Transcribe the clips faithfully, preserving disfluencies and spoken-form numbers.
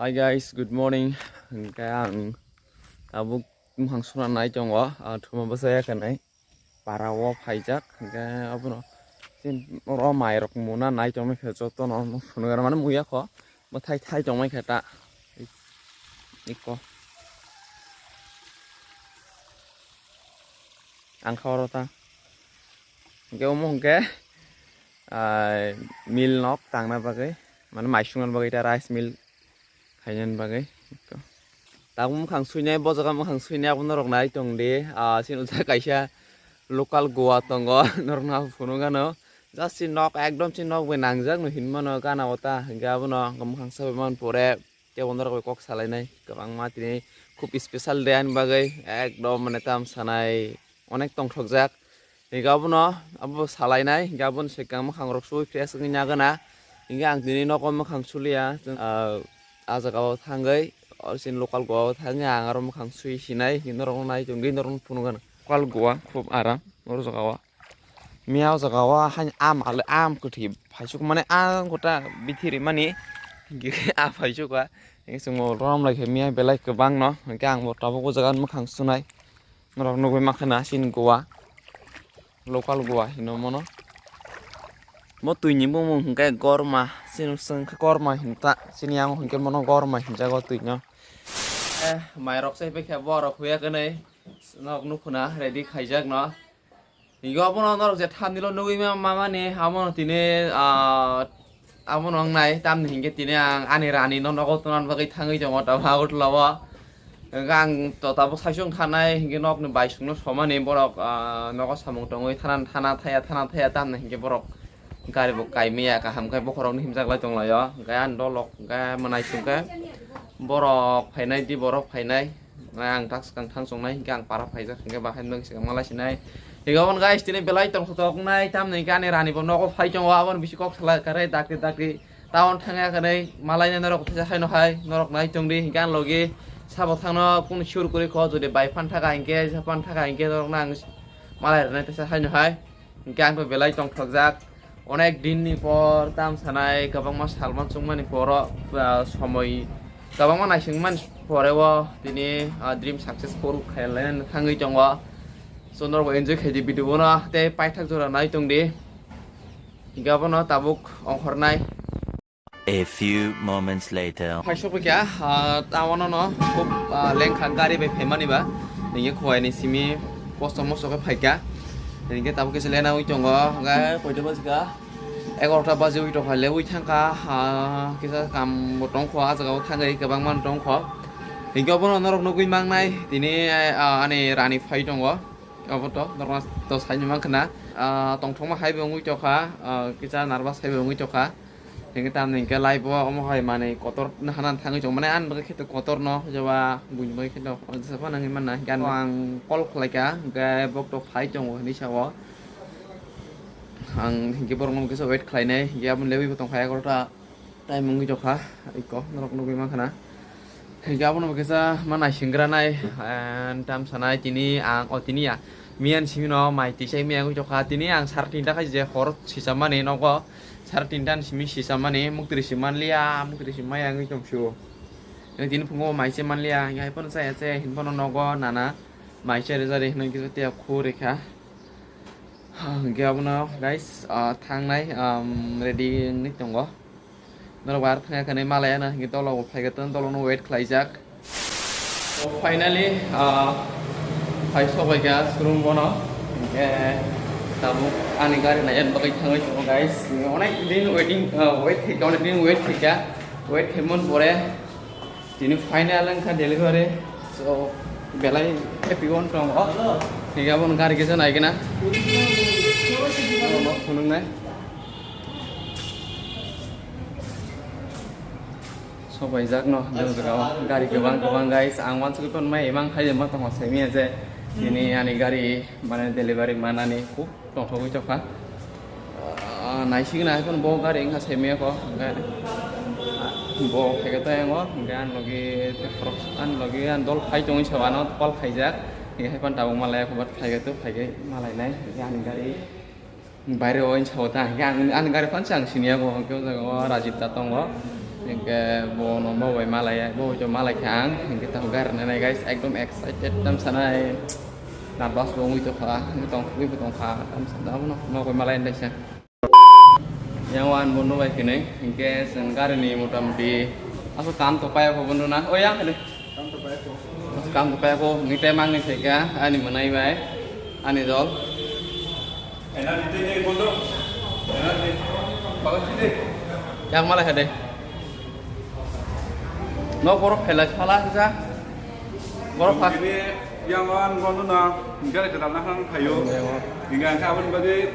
Hi guys, good morning. Hingke ang tabuk mukhang suna nai tongo, ah, thuma bwsa ya kanai. Para o phaijak, hingke abono sin oro mai rok muna nai tongmai khe jotono phunugana mane muya kho, bwthai thai tongmai khe ta. Iko. Ang kha oro ta. Hingke omo hingke, ah, mill nok tangna bagwi, mane mai sungna bagwi ta rice mill khainani bagwi. Tabuk mukhang suinai, bo jaga mukhang suinai abo norok nai tong di. Ah, chini ujak kaisa local Goa tongo, norok no phunuk gano. Just chini nok, ekdom chini nok bai nangjak no hinmano gana o ta. Hingke abono mukhang sabai man pore. Tei bo norok bai kok salainai kwbangma tini khub special day ani bagwi ekdom mane tam sanai onek tongthokjak. Hingke abono abo salainai hingke aboni swkang mwkhang rok sui fresh wngwi nagana. Hingke ang tini nogo mwkhang suliya, ah, ah jaga o thangwi oro chini local Goa o thangwi ang aro mwkhang sui sinai hingke norok no nai tongdi norok no phunukgana. Local Goa khub aram oro jaga o. Miya o jaga o haino am ale am kwthwi phaisuk mani ang kota bithi rimani a phaisuk a. Chwngbo rom lai khe miya belai kwbang no hwnkhe ang bo tabuk o jaga mwkhang sunai norok nugwi mankha na chini Goa local Goa hino mono. Bo twi ni bumung hwnkhe Gorma chini swngkha Gorma hinta chini yang hwnkhe mono Gorma hinjago twi no. Eh, mairok se bikhe borok huya kwnwi norok nukhuna ready khaijak no. Higo abono norok je thamnilo nugwi ma-, mamani, abono tini, ah, abono wngnai, tamni hinkhe tini ang ani rani no nogo tongna bagwi thangwi tongo, tabuk Agartala o. Hingke ang to tabuk saichung thanai, hinkhe nokni bai songno somani borok, ah, nogo samung tongwi thana, thana thaya, thana thaya, tamni hinkhe borok gari bo kaimaya, kaham khe bokhorokno himjak lai tonglaio. Hingke ani dolok, hingke mwnai songkhe borok phainai, di borok phainai. Ang task kang thang chongnai, hingke ang para phaijak, hingke bahai nwng se malai sinai. Hingke omo guys, tini belai tongthok wngnai, tamni hingke ani rani bo nogo phai tongo, aboni bisi kok salai kare dakti dakti. Town thangya kare malai nai norok teisa haino hai, norok nai tongdi, hingke ang logi sabo thangno kunu sure kuri kho, jodi bai phan thaka hingke, sa phan thaka hingke norok nang malai rwnai teisa haino hai. Hingke ang belai tongthokjak. Onek din ni por tam sanai, kwbangma sal mansukmani poro, ah, somoi kwbangma naisingmani pore o tini, ah, dream successful khailai thangwi tongo. So norok enjoy khaidi video bono tei paithak jora nai tongdi. Hingke abono tabuk ongkhornai. A few moments later. Phaisok kha, ah, tamo no no, khub, ah, lengkha gari bai phaimani ba. Nini khowai ni simi kosto mosto khe phaikha. Nini khe tabuk kisa lena ui tongo, hingke koito bajikha? Egarota baji ui tongkha, le ui thangkha, ah, kisa kam bo tongkho, ah jaga o thangwi kwbangma tongkho. Hingke obono norok nugwi mangnai, tini, ah, ani rani phai tongo. Obo to, norok to saini mankha na. Ah, tongthokma hai bo wngwi tongkha, ah, kisa nervous hai bo wngwi tongkha. Hingke tamni hingke live o omo hai manwi kotor no hanan thangwi chong mani, ani bagwi khe to kotor no, jeba buini bagwi khe to jesa phano wngwi manna. Hingke ang call khlaikha, hingke bok to phai tongo hinwi sao. Ang hingke borokno kisa wait khlainai, hingke aboni lewi bo tongkha egarota time wngwi tongkha, iko norok nugwi mankha na. Hingke abono bo kisa ma naisingranai, and tam sanai tini ang, o tini ya, miyan simi no mai tisai miya wngwi tongkha, tini ang sar tinta khai je hor sisamani nogo. Sar tinta ni simi sisamani, muktri si manliya, muktri si maya wngwi tongphio. Tini phungo mai se manliya, hingke hai phano chaya se, hinphano nogo nana mai se rejari hinwi kisa tiya khu rekha. Hingke abono guys, ah, thangnai, um, ready wngwi tongo. Norok bar thangya khe malaya na, hingke dolo bo phaikhe ton, dolo no wait khlaijak. So finally, ah, phai sobaikha showroom bono. Hingke tabuk ani gari naiyan bagwi thangwi tongo guys. Onek din waiting, ah, wait khaikha, onek din wait khaikha. Wait khaimani pore tini final wngkha delivery. So belai happy on tongo. Hingke abono gari kisa naikhe na. Abono phunuknai. Sobaijak no, jora jora o gari kwbang kwbang guys. Ang wansugwi phano mai imang hai ma tongma saimanya je tini ani gari mane delivery manani khub tongthogwi tongkha. Ah, naisigwi nai phano bo gari wngkha saimanya kho, hingke, ah, bo phaikhe to yango, hingke ani logi tei khorok, ani logi ani dol phai tongwi se ano call khaijak, hingke hai phano tabuk malai kho, but phaikhe to phaikhe malainai, hingke ani gari. Baire o insa o ta, hingke ang, ani gari phansa ang siniya go, hingke o jaga o Rajib da tongo. Hingke bo no bo bai malai, bo bai to malai kha ang. Hingke tamo gari nai nai guys, ekdom excited tam sanai. Nervous bo wngwi tongkha, wngwi tong, wngwi tongkha tam sanai abono, no bai malai nai sa. Yang wan bondo bai kene, hingke seng gari ni motamoti. Aso kam to paya ko bondo na, o yang kene. Kam to paya ko. Kam to paya ko, ngi temang ni theka, ani manai bai, ani dol. Yang malai hade. No borok phelai phala kisa. Borok pa. Ini yang wan bondo na, hingke kita nahang kayu. Hingga angka abon bagi.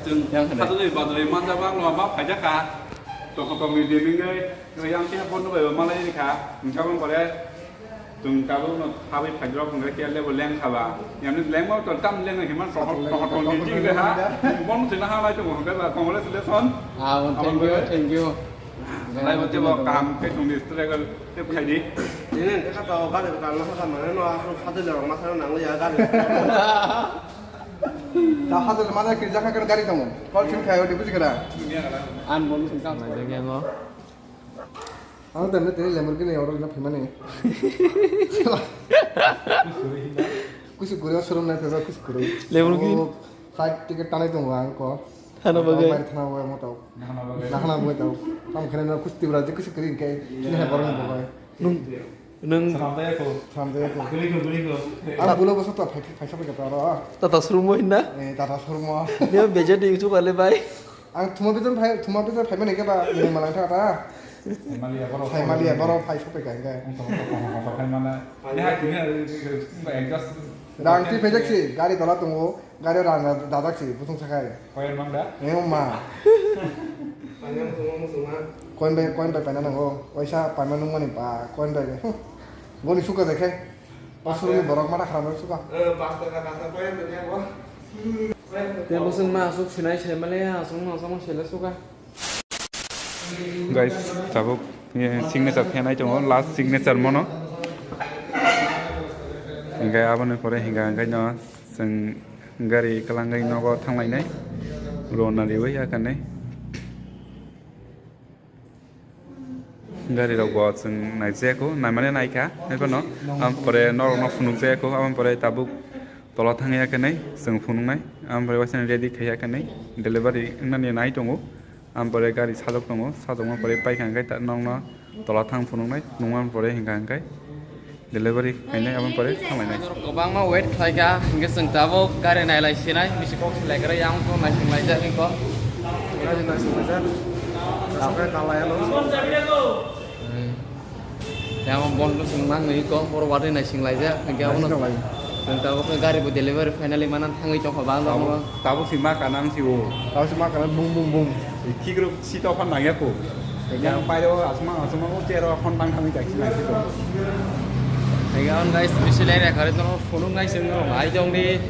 Chwng yang hade. Sadoi badoi manjak bang lama phaijak kha. Tokho tongni deming gai, yang khe bondo bai malai ni kha. Hingke abon pore chwng tabuk no habai phaijak hingke khe lebo leng kha ba. Yang ni leng ba to tam leng ni himan tokho tokho tongni deming gai ha. Bondo chwng ha lai to hingke ba congratulation. Ah, thank you, thank you. Lai bo tebo kam khe chwng ni struggle tep khai di. Ini kata gari kang no kha mane no asal sadoi lama sana nang ya gari. Ta hadal mada kiri jaka kan gari tongo. Call sin khayo di buji kada. An bolu sin kam. Mai jeng yango. Ang tadi tadi Lamborghini orang nak gimana? Kusi kuri showroom na peba kusi kuri. Lamborghini. Oh, flight ticket tanai tongo ang ko. Thana bagai. Thana bagai moto. Nahana bagai tau. Tam khene no kusi tibra je kusi kuri ke. Sini hai borong bagai. Nung, nung. Sampai aku. Sampai aku. Guli ko, guli ko. Ang bulo basa to phai, phai sampai kata ro. Tata surumo hinna? Eh, tata surumo. Dia beja di itu kali bai. Ang thuma bijan phai, thuma bijan phai mane ke ba, ini malang tha ta. Phai mali ya, boro. Phai mali ya, boro phai sampai ka ke. Ang thuma, thuma, thuma, phai mana? Ini hai, ini hai, ini hai, adjust. Rang ti phai jak si, gari tola tongo. Gari rang da, dajak si, busung sakai. Koyan mang da? Eo ma. Panya musung musung ma. Koin bai, koin bai paina nango. Waisa paima nung mani pa, koin bai bai. Boni suka dekhe. Pasuru ni borok mata kharam suka. Eh, pas taka kasa koyan bai ya bo. Te busung ma asuk sinai se male asung asung sele suka. Guys, tabuk, eh, signature khe nai tongo, last signature mono. Hingke aboni pore hingka hingke no chwng gari kwlangwi nogo thanglainai, rona riwi ya kanai. Gari rok bo chwng naijak o, naimani naikha, haiphano, aboni pore norok no phunukjak o, aboni pore tabuk tola thangya kanai, chwng phunuknai, aboni pore waisa ready khaiya kanai, delivery wngnani nai tongo. Ang pore gari sajok tongo, sajokma pore paikha hwnkhe ta-, nokno tola thang phunuknai, phunukma pore hwnkha hwnkhe delivery khainai, aboni pore thanglainai. Kwbangma wait khlaikha, hwnkhe chwng tabuk gari nailai sinai, bisi kok selai kwrwi, yang wngkha naising laijak wngkha. Gari naising laijak. Aswk khe kalaiyano. Hmm. Yang bondo chwng mang nwi kok, borok watwi naising laijak, hwnkhe abono. Naising laijak. Chwng tabuk khe gari bo delivery finally manan thangwi tongkha bang. Tabuk, tabuk si ma kanang si o. Tabuk si ma kanang bum bum bum. Kikruk si to phan nangya ko. Yang pairo asma asma o chero khon tang thangwi tak si nang si to. Hwnkhe on guys, bisi lai rekha re tono phunuk nai chwng rok nai jong di.